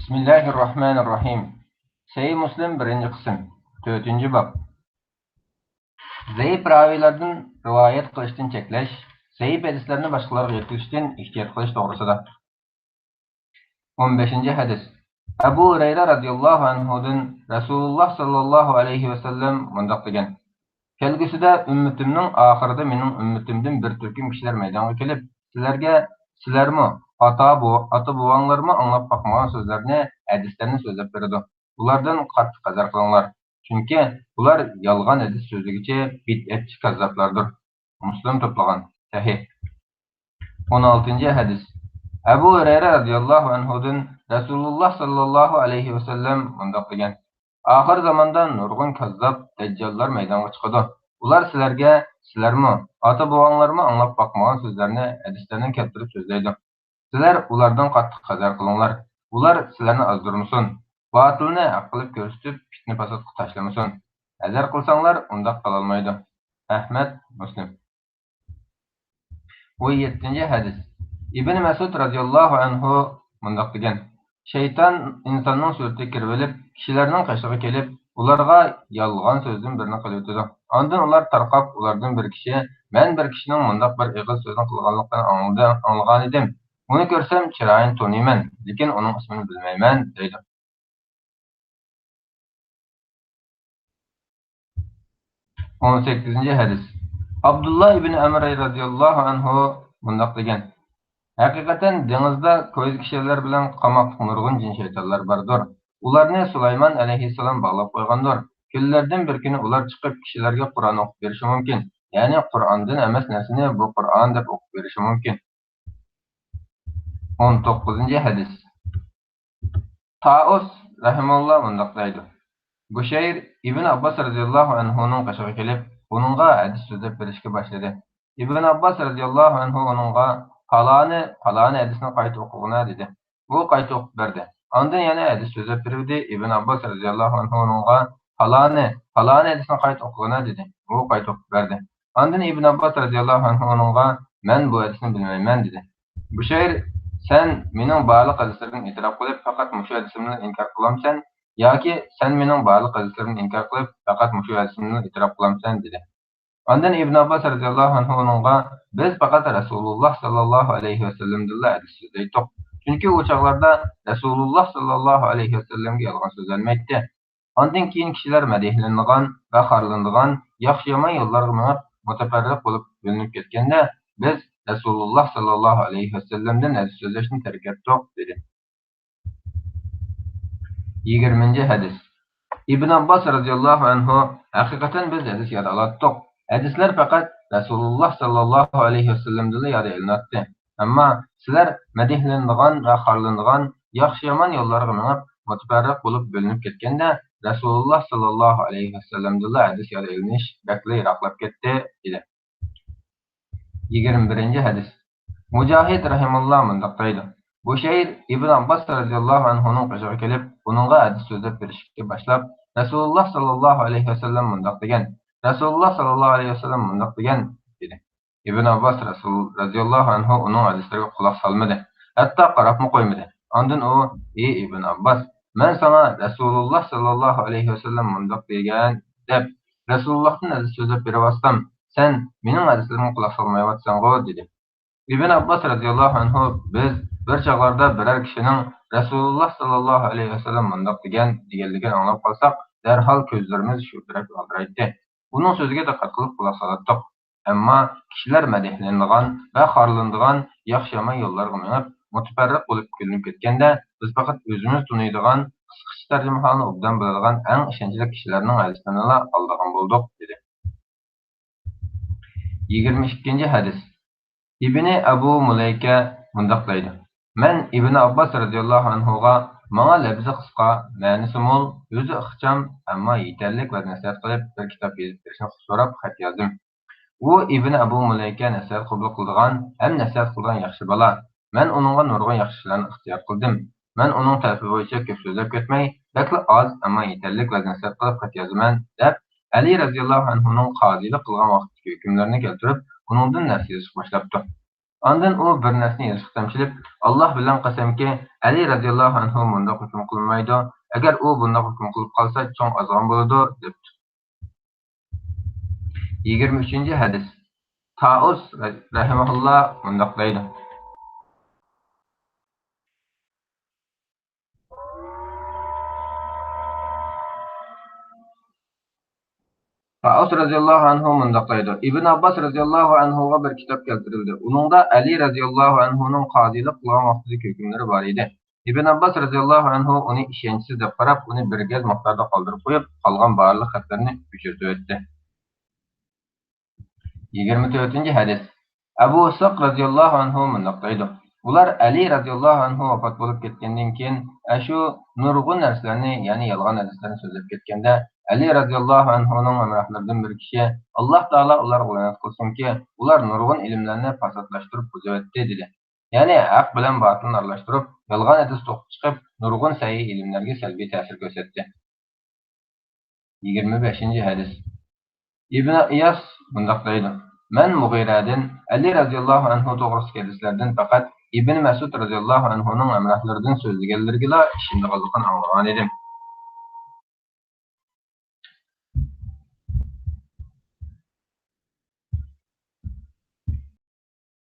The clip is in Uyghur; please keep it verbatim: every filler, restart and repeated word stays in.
بىسمىللاھىررەھمانىررەھىم. سەھىھ مۇسلىم، بىرىنچى قىسىم، تۆتىنچى باب. زەئىپ راۋىيلاردىن رىۋايەت قىلىشتىن چەكلەش، زەئىپ ھەدىسلەرنى باشقىلارغا يەتكۈزۈشتىن ئېھتىيات قىلىش توغرىسىدا. ئون بەشىنچى ھەدىس. ئەبۇ ھۇرەيرە رەزىياللاھۇ ئەنھۇدىن رەسۇلۇللاھ ساللاللاھۇ ئەلەيھى ۋەسەللەم مۇنداق دېگەن: كەلگۈسىدە ئۈممىتىمنىڭ ئاخىرىدا مېنىڭ ئۈممىتىمدىن بىر تۈركۈم كىشىلەر مەيدانغا كېلىپ، سىلەرگە، سىلەرمۇ، ئاتا بو-، ئاتا بوۋاڭلارمۇ ئاڭلاپ باقمىغان سۆزلەرنى، ھەدىسلەرنى سۆزلەپ بېرىدۇ. ئۇلاردىن قاتتىق ھەزەر قىلىڭلار. چۈنكى ئۇلار يالغان ھەدىس سۆزلىگۈچى، بىدئەتچى كاززاپلاردۇر. مۇسلىم توپلىغان. سەھىھ. ئون ئالتىنچى ھەدىس. ئەبۇ ھۇرەيرە رەزىياللاھۇ ئەنھۇدىن رەسۇلۇللاھ ساللاللاھۇ ئەلەيھى ۋەسەللەم مۇنداق دېگەن: ئاخىر زاماندا نۇرغۇن كاززاپ، دەججاللار مەيدانغا چىقىدۇ. ئۇلار سىلەرگە، سىلەرمۇ، ئاتا بوۋاڭلارمۇ ئاڭلاپ باقمىغان سۆزلەرنى، ھەدىسلەرنى كەلتۈرۈپ سۆزلەيدۇ. سىلەر ئۇلاردىن قاتتىق ھەزەر قىلىڭلار. ئۇلار سىلەرنى ئازدۇرمىسۇن. باتىلنى ھەق قىلىپ كۆرسىتىپ، پىتنە-پاساتقا تاشلىمىسۇن. ھەزەر قىلساڭلار، ئۇنداق قىلالمايدۇ. ئەھمەد، مۇسلىم. ئون يەتتىنچى ھەدىس. ئىبن مەسئۇد رەزىياللاھۇ ئەنھۇ مۇنداق دېگەن: شەيتان ئىنساننىڭ سۈرىتىگە كىرىۋېلىپ، كىشىلەرنىڭ قېشىغا كېلىپ، ئۇلارغا يالغان سۆزدىن بىرنى قىلىۋېتىدۇ. ئاندىن ئۇلار تارقاپ، ئۇلاردىن بىر كىشى: مەن بىر كىشىنىڭ مۇنداق بىر ئېغىز سۆزنى قىلغانلىقىنى ئاڭلىدىم، ئاڭلىغانىدىم. ئۇنى كۆرسەم، چىرايىنى تونۇيمەن، لېكىن ئۇنىڭ ئىسمىنى بىلمەيمەن، دەيدۇ. ئون سەككىزىنچى ھەدىس. ئابدۇللا ئىبن ئەمر رەزىياللاھۇ ئەنھۇ مۇنداق دېگەن: ھەقىقەتەن دېڭىزدا كويزا كىشىلەر بىلەن قاماقلىق نۇرغۇن جىن شەيتانلار باردۇر. ئۇلارنى سۇلايمان ئەلەيھىسسالام باغلاپ قويغاندۇر. كۈنلەردىن بىر كۈنى ئۇلار چىقىپ كىشىلەرگە قۇرئان ئوقۇپ بېرىشى مۇمكىن. يەنى قۇرئاندىن ئەمەس نەرسىنى بۇ قۇرئان دەپ ئوقۇپ بېرىشى مۇمكىن. ئون توققۇزىنچى ھەدىس. تائۇس رەھىمەھۇللا مۇنداق دەيدۇ: بۇشەير ئىبن ئابباس رەزىياللاھۇ ئەنھۇنىڭ قېشىغا كېلىپ، ئۇنىڭغا ھەدىس سۆزلەپ بېرىشكە باشلىدى. ئىبن ئابباس رەزىياللاھۇ ئەنھۇ ئۇنىڭغا، پالانى، پالانى ھەدىسنى قايتا ئوقۇغىنا، دېدى. ئۇ قايتا ئوقۇپ بەردى. ئاندىن يەنە ھەدىس سۆزلەپ بېرىۋىدى. ئىبن ئابباس رەزىياللاھۇ ئەنھۇ ئۇنىڭغا، پالانى، پالانى ھەدىسنى قايتا ئوقۇغىنا، دېدى. ئۇ قايتا ئوقۇپ بەردى. ئاندىن ئىبن ئابباس رەزىياللاھۇ ئەنھۇ ئۇنىڭغا، مەن بۇ ھەدىسنى بىلمەيمەن، دېدى. بۇشەير، سەن مېنىڭ بارلىق ھەدىسلىرىمنى ئېتىراپ قىلىپ، پەقەت مۇشۇ ھەدىسىمنىلا ئىنكار قىلامسەن؟ ياكى سەن مېنىڭ بارلىق ھەدىسلىرىمنى ئىنكار قىلىپ، پەقەت مۇشۇ ھەدىسىمنىلا ئېتىراپ قىلامسەن؟ دېدى. ئاندىن ئىبن ئابباس رەزىياللاھۇ ئەنھۇ ئۇنىڭغا، بىز پەقەت رەسۇلۇللاھ ساللاللاھۇ ئەلەيھى ۋەسەللەمدىنلا ھەدىس سۆزلەيتتۇق. چۈنكى ئۇ چاغلاردا رەسۇلۇللاھ ساللاللاھۇ ئەلەيھى ۋەسەللەمگە يالغان سۆزلەنمەيتتى. ئاندىن كېيىن كىشىلەر مەدھىيەلىنىدىغان ۋە خارلىنىدىغان، ياخشى-يامان يوللارغا مېڭىپ، مۇتەپەررىق بولۇپ بۆلۈنۈپ كەتكەندە، بىز رەسۇلۇللاھ ساللاللاھۇ ئەلەيھى ۋەسەللەمدىن ھەدىس سۆزلەشنى تەرك ئەتتۇق، دېدى. يىگىرمىنچى ھەدىس. ئىبن ئابباس رەزىياللاھۇ ئەنھۇ، ھەقىقەتەن بىز ھەدىس ياد ئالاتتۇق. ھەدىسلەر پەقەت رەسۇلۇللاھ ساللاللاھۇ ئەلەيھى ۋەسەللەمدىنلا ياد ئېلىناتتى. ئەمما سىلەر مەدھىيەلىنىدىغان ۋە خارلىنىدىغان، ياخشى-يامان يوللارغا مېڭىپ، مۇتەپەررىق بولۇپ بۆلۈنۈپ كەتكەندە، رەسۇلۇللاھ ساللاللاھۇ ئەلەيھى ۋەسەللەمدىنلا ھەدىس ياد ئېلىنىش بەكلا يىراقلاپ كەتتى، دېدى. يىگىرمە بىرىنچى ھەدىس. مۇجاھىد رەھىمەھۇللا مۇنداق دەيدۇ: بۇشەير ئىبن ئابباس رەزىياللاھۇ ئەنھۇنىڭ قېشىغا كېلىپ، ئۇنىڭغا ھەدىس سۆزلەپ بېرىشكە باشلاپ، رەسۇلۇللاھ ساللاللاھۇ ئەلەيھى ۋەسەللەم مۇنداق دېگەن، رەسۇلۇللاھ ساللاللاھۇ ئەلەيھى ۋەسەللەم مۇنداق دېگەن، دېدى. ئىبن ئابباس رەسۇل رەزىياللاھۇ ئەنھۇ ئۇنىڭ ھەدىسلىرىگە قۇلاق سالمىدى، ھەتتا قاراپمۇ قويمىدى. ئاندىن ئۇ، ئى ئىبن ئابباس، مەن ساڭا رەسۇلۇللاھ ساللاللاھۇ ئەلەيھى ۋەسەللەم مۇنداق دېگەن دەپ، رەسۇلۇللاھتىن ھەدىس سۆزلەپ بېرىۋاتسام، سەن مېنىڭ ھەدىسلىرىمگە قۇلاق سالمايۋاتىسەنغۇ، دېدى. ئىبن ئابباس رەزىياللاھۇ ئەنھۇ، بىز بىر چاغلاردا بىرەر كىشىنىڭ رەسۇلۇللاھ ساللاللاھۇ ئەلەيھى ۋەسەللەم مۇنداق دېگەن، دېگەنلىكىنى ئاڭلاپ قالساق، دەرھال كۆزلىرىمىز شۇ تەرەپكە ئالدىرايتتى. ئۇنىڭ سۆزىگە دىققەت قىلىپ قۇلاق سالاتتۇق. ئەمما كىشىلەر مەدھىيەلىنىدىغان ۋە خارلىنىدىغان ياخشى-يامان يوللارغا مېڭىپ، مۇتەپەررىق بولۇپ بۆلۈنۈپ كەتكەندە، بىز پەقەت ئۆزىمىز تونۇيدىغان، قىسقىچە تەرجىمىھالىنى ئوبدان بىلىدىغان ئەڭ ئىشەنچلىك كىشىلەرنىڭ ھەدىسلىرىنىلا ئالىدىغان بولدۇق، دېدى. يىگىرمە ئىككىنچى ھەدىس. ئىبنى ئەبۇ مۇلەيكە مۇنداق دەيدۇ: مەن ئىبنى ئابباس رەزىياللاھۇ ئەنھۇغا، ماڭا لەپزى قىسقا، مەنىسى مول، ئۆزى ئىخچام، ئەمما يېتەرلىك ۋەز-نەسىھەت قىلىپ بىر كىتاب يېزىپ بېرىشنى سوراپ خەت يازدىم. ئۇ ئىبنى ئەبۇ مۇلەيكە نەسىھەت قوبۇل قىلىدىغان ھەم نەسىھەت قىلىدىغان ياخشى بالا. مەن ئۇنىڭغا نۇرغۇن ياخشى ئىشلارنى ئىختىيار قىلدىم. مەن ئۇنىڭ تەلىپى بويىچە كۆپ سۆزلەپ كەتمەي، بەكلا ئاز، ئەمما يېتەرلىك ۋەز-نەسىھەت قىلىپ خەت يازىمەن، دەپ، ئەلى رەزىياللاھۇ ئەنھۇنىڭ قازىلىق قىلغان ۋاقىتتىكى ھۆكۈملىرىنى كەلتۈرۈپ، ئۇنىڭدىن نەرسە يېزىشقا باشلاپتۇ. ئاندىن ئۇ بىر نەرسىنى يېرىشقا تەمشىلىپ، ئاللاھ بىلەن قەسەمكى، ئەلى رەزىياللاھۇ ئەنھۇ مۇنداق ھۆكۈم قىلمايدۇ، ئەگەر ئۇ بۇنداق ھۆكۈم قىلىپ قالسا، چوڭ ئازغان بولىدۇ، دەپتۇ. يىگىرمە ئۈچىنچى ھەدىس. تائۇس رەھىمەھۇللا مۇنداق دەيدۇ. تائۇس رەزىياللاھۇ ئەنھۇ مۇنداق دەيدۇ، ئىبن ئابباس رەزىياللاھۇ ئەنھۇغا بىر كىتاب كەلتۈرۈلدى. ئۇنىڭدا ئەلى رەزىياللاھۇ ئەنھۇنىڭ قازىلىق قىلغان ۋاقتىدىكى ھۆكۈملىرى بار ئىدى. ئىبن ئابباس رەزىياللاھۇ ئەنھۇ ئۇنى ئىشەنچسىز دەپ قاراپ، ئۇنى بىر گەز مىقداردا قالدۇرۇپ قويۇپ، قالغان بارلىق خەتلىرىنى ئۆچۈرتۈۋەتتى. يىگىرمە تۆتىنچى ھەدىس. ئەبۇ ئىسھاق رەزىياللاھۇ ئەنھۇ مۇنداق دەيدۇ، ئۇلار ئەلى رەزىياللاھۇ ئەنھۇ ۋاپات بولۇپ كەتكەندىن كېيىن، ئەشۇ نۇرغۇن نەرسىلەرنى، يەنى يالغان ھەدىسلەرنى سۆزلەپ كەتكەندە، ئەلى رەزىياللاھۇ ئەنھۇنىڭ ھەمراھلىرىدىن بىر كىشى، ئاللاھ تائالا ئۇلارغا لەنەت قىلسۇنكى، ئۇلار نۇرغۇن ئىلىملەرنى پاساتلاشتۇرۇپ بۇزۇۋەتتى، دېدى. يەنى ھەق بىلەن باتىلنى ئارىلاشتۇرۇپ، يالغان ھەدىس توقۇپ چىقىپ، نۇرغۇن سەھىھ ئىلىملەرگە سەلبىي تەسىر كۆرسەتتى. يىگىرمە بەشىنچى ھەدىس. ئىبن ئىياس مۇنداق دەيدۇ، مەن مۇغىرەدىن ئەلى رەزىياللاھۇ ئەنھۇ توغرىسىدىكى ھەدىسلەردىن پەقەت ئىبن مەسئۇد رەزىياللاھۇ ئەنھۇنىڭ ھەمراھلىرىدىن سۆزلىگەنلىرىگىلا ئىشىنىدىغانلىقىنى ئاڭلىغانىدىم.